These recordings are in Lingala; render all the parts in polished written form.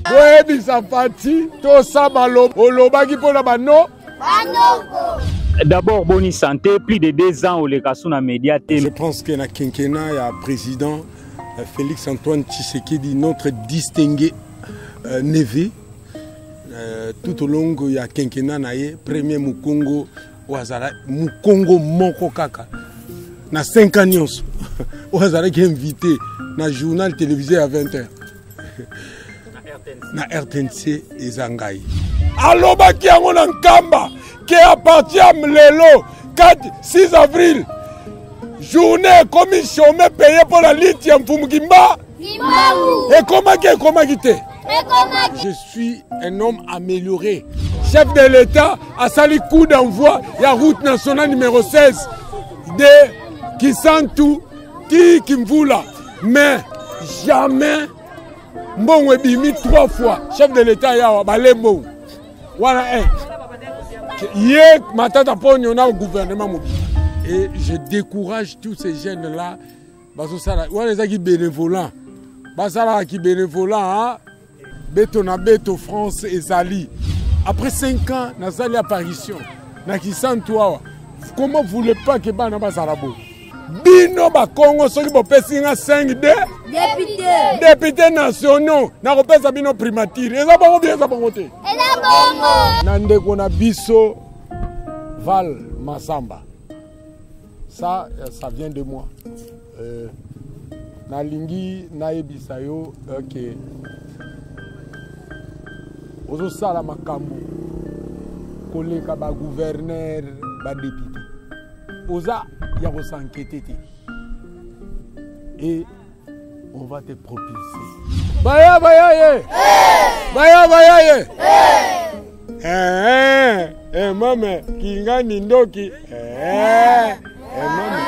Boyebisa Fatshi tosaba olobaki mpo na bano banoko. D'abord, bonne santé, plus de 2 ans au Lekasu na média. Je pense que la quinquennat, il y a président Félix Antoine Tshisekedi, notre distingué neveu, tout au long il y a quinquennat na ye, premier Mukongo, oyo azala Mukongo moko kaka na 5 ans nyonso oyo azalaki invité na journal télévisé à 20h na RTNC eza ngai. Alobaki yango na Nkamba ke à partir ya lelo 4 6 avril journée ekomi chômé payé mpo na liti ya Mfumu Kimba ekomaki ekomaki te. Je suis un homme amélioré. Chef de l'État asali coup d'envoi ya route nationale numéro 16 de Kisantu ti Kimvula, mais jamais mbongo ebimi 3 fois. Chef de l'État yawa bale mbongo wana ye Matata Ponyo na gouvernement mobile. Et je décourage tous ces jeunes là bazosala wana ezaki bénévolat, basalaka ki bénévolat, hein? Beto na beto France ezali. Après 5 ans nazali apparition na Kisantu awa. Comment voulez pas que bana bazala bo? Bino ba Congo soki bopesi nga 5 D député député nationaux na kopesa bino primature. Eza bongo bien, eza bongo te. Eza bongo. Na ndeko na biso Val Masamba. Ça, ça vient de moi. Nalingi nayebisa yo ke ozosala makambo koleka ba gouverneur, ba député. Oza ya kosankete te. Et on va te propulser. Baya baya ye. Baya baya ye. Eh, eh, mama kingani ndoki. Eh, eh, mama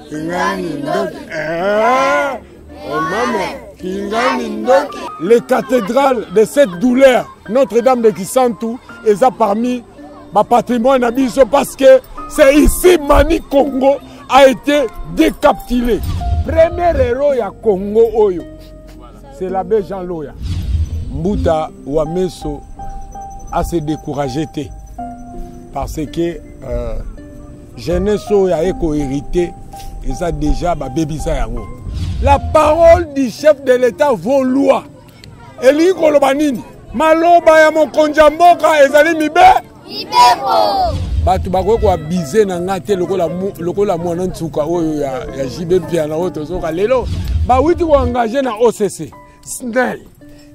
kingani ndoki. Eh, eh, mama kingani ndoki. Les cathédrales de cette douleur, Notre-Dame de Kisantu, eza parmi ba patrimoine na biso parce que c'est ici Mani Congo a été décapturé. Premier héros ya Congo oyo, c'est l'abbé Jean Loya. Mbuta Wameso a se découragé té parce que jeunesse oyo a hérité eza déjà ba bebisa yango. La parole du chef de l'État vaut loi. Elingi koloba nini? Maloba ya mokonzi ya mboka ezali mibe? Mibeko. Bato bakoki koabize na nga te lokola mwana nsuka oyo ya JB Mpiana oyo tozoka lelo. Bawuti koengage na OCC, SNEL,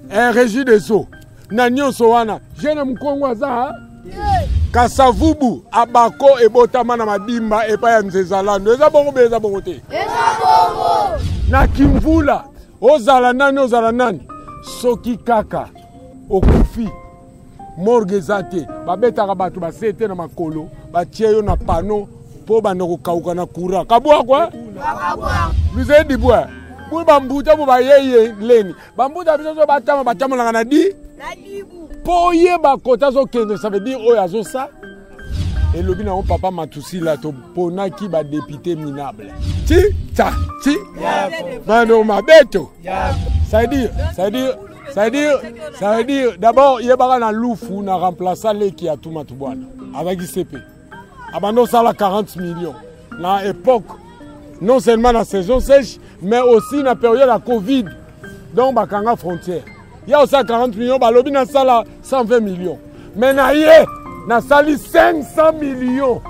Régie des eaux, na nyonso wana. Jeune Mukongo aza, ha? Kasavubu abako ebotama na mabimba epai ya Nzezalando. Eza bongo be, eza bongo te? Eza bongo. Na Kimvula, ozala nani, ozala nani? Soki kaka okufi, morgue eza te, babetaka bato basete na makolo, batie yo na panneau po banda kokauka na courant. Kabwa kwa? Kabwa. Luze dibwa. Bui bambuta bo bayeye leni. Bambuta biso so batama batamolaka na di? Na dibu. Po oyeba kota azokende, ça veut dire oyo azosa. Elobi nango papa Matusila toponaki ba député minable. Ti ta ti. Bando mabeto. Ça veut dire, ça veut dire, ça veut dire, ça veut dire d'abord yebaka na lufu na remplaça leki ya Tuma Tubwana avec ICP. Abando sala 40 millions na époque non seulement na saison sèche mais aussi na période ya Covid. Donc bakanga frontière. Ya osala 40 millions balobi na sala 120 millions. Mais na ye na sali 500 millions.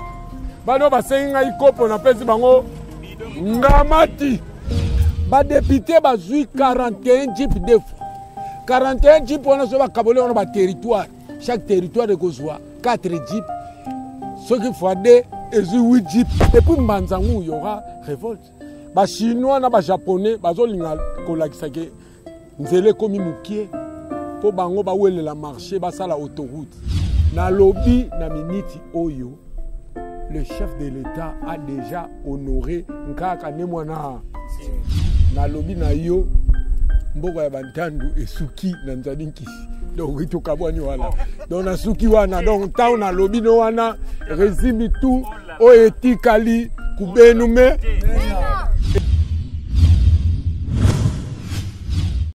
Bano basengi ngai kopo na pesi bango ngamati. Ba député bazui 41 jeep deux fois. 41 jeep wana so bakaboli wana ba territoire. Chaque territoire ekozwa 4 jeep. Soki fois 2 ezui 8 jeep. Et puis Mbanzangu il y aura révolte. Ba chinois na ba japonais bazolinga kolakisa ke nzela ekomi mokie po bango bawelela marché basala autoroute. Nalobi na miniti oyo le chef de l'État a déjà honoré Nkaka ne mwana. Nalobi na yo mboka ya bantandu esuki na nzadi nkisi. Donc tokabwani wana. Donc nasuki wana. Donc ntango nalobi no wana résumé tout oyo etikali kubenume.